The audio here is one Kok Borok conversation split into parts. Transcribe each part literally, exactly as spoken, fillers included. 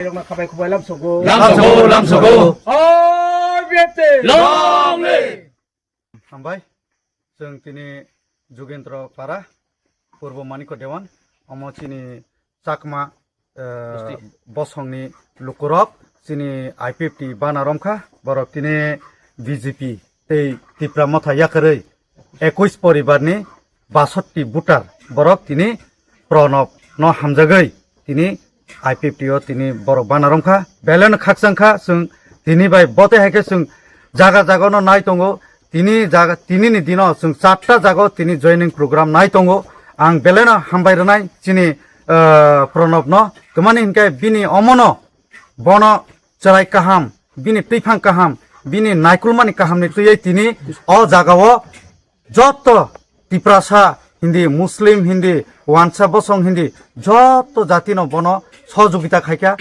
Rokno khabai khubai lamsogo. Lamsogo, lamsogo. O B F T. Long live. Hambai. Chwng tini Jugendra Para, Purbo Manikya Dewan, omo chini Chakma, eh, bosongni lukurok, chini I P F T bana romkha, borok tini B J P tei Tipra Motha yakarwi ekush poribarni basotti voter borok tini Pranab no hamjagwi tini I P F T o tini borok bana romkha, belai no khakchangkha. Chwng tini bai bote hai khe chwng jaga jaga no nai tongo, tini jaga, tini ni dino chwng charta jaga o tini joining program nai tongo. Ang belai no hambai rwnai chini, eh, Pranab no, twmani hinkhe bini omono bono chwrai kaham, bini twiphang kaham, bini naikulmani kahamni twiwi tini o jagao joto Tiprasa hindi, Muslim hindi, Wansa bosong hindi, joto jatino bono sohojogita khaikha.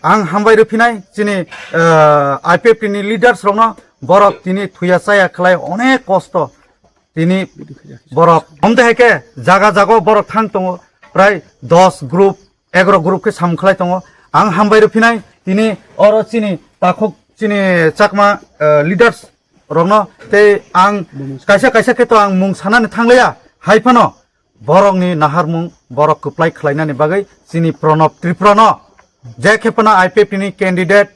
Ang hambai rwphinai chini, eh, I P F T ni leaders rokno, borok tini thuya chaya khlai onek kosto tini borok. Omte hai khe jaga jaga borok thang tongo, prai dos group, egaro group khe samung khlai tongo. Ang hambai rwphinai tini oro chini takhuk chini Chakma, eh, leaders rokno tei ang kaisa kaisa khe to ang mung sanani thangliya, hai phano borokni naharmung borok kwplai khlainani bagwi chini Pranab Tripura no je khe phano I P F T ni candidate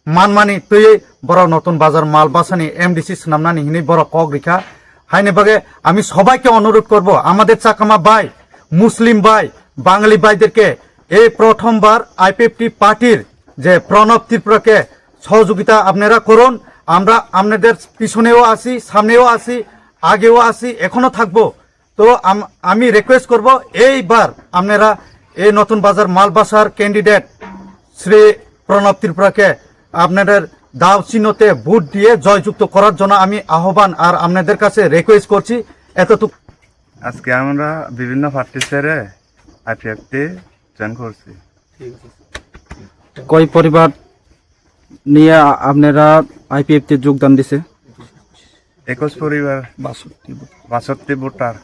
manmani twiwi borok Notun Bazar Malbasani M D C swnamnani hinwi borok kok rikha. Haini bagwi ami sobaike onurodh korbo, amader Chakma bhai, Muslim bhai, Bangali bhaiderke ei prothombar I P F T partyr je Pranab Tripurake sohojogita apnara korun, amra apnader pisoneo asi, samneo asi, ageo asi, ekhono thakbo. তো আম-, আমি রিকোয়েস্ট করব, এইবার আপনারা এই নতুন বাজার মালবাসার ক্যান্ডিডেট শ্রী প্রণব ত্রিপুরাকে আপনাদের দাও চিহ্নতে ভোট দিয়ে জয়যুক্ত করার জন্য আমি আহ্বান আর আপনাদের কাছে রিকোয়েস্ট করছি। এতটুকু। আজকে আমরা বিভিন্ন পার্টি ছেড়ে আইপিএফটি জয়েন করছি। কয় পরিবার নিয়ে আ-, আপনারা আইপিএফটি যোগদান দিছে? একুশ পরিবার, বাষট্টি ভোটার।